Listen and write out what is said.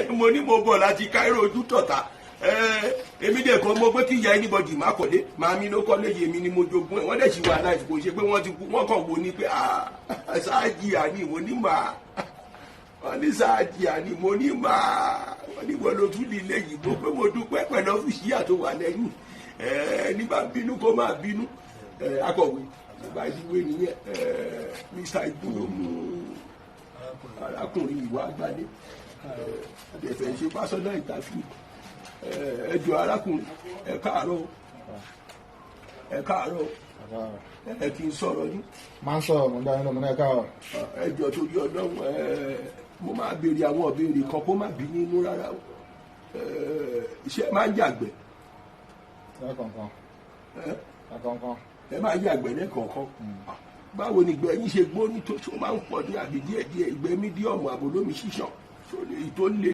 Mo ní mo bọ̀ láti Cairo, ojú tọ̀ta. Èmi dẹ̀ kọ́ mo pé kí ìyá anybody má kọ́lé. Màmí ló kọ́lé yìí, èmi ni mo jogún ẹ̀. Wọ́n dẹ̀ sì wà láì kò ṣe pé wọ́n ti kú. Wọ́n kàn wo ni pé sáàjì àní mo ní màá. Wọ́n ní sáàjì àní mo ní màá. Wọ́n ní wọ́n ló tún lè lẹ́yìn mo pé mo dúpẹ́ pẹ̀lú ọ́fíìsì tó wà lẹ́yìn. Nígbà bínú kó máa bínú. Akọ̀wé bá ìdíwé nìyẹn. Mr. Ibu ló mú arákùnrin ìwà àgbálẹ̀ àdẹ̀fẹ̀ ṣe personal interview. Ẹ jọ̀ọ́, arákùnrin, ẹ káàárọ̀, ẹ káàárọ̀. Ẹ kì í sọ̀rọ̀ yín. Máa ń sọ̀rọ̀, mo ń dá yín lọ, mo ní ẹ káàárọ̀. Ẹ jọ̀ọ́, torí Ọlọ́run, mo máa béèrè àwọn ìbéèrè kan, kó má bí nínú rárá o. Iṣẹ́ máa ń yàgbẹ́? Lẹ́ẹ̀kọ̀ọ̀kan. Lẹ́ẹ̀kọ̀ọ̀kan. Ẹ máa ń yàgbẹ́ lẹ́ẹ̀kọ̀ọ̀kan. Báwo ni ìgbẹ́ yín ṣe gbóní tó? Tó máa ń pọ̀ ní àbí díẹ̀díẹ̀? Ìgbẹ́ medium àbólómi ṣíṣàn tó le?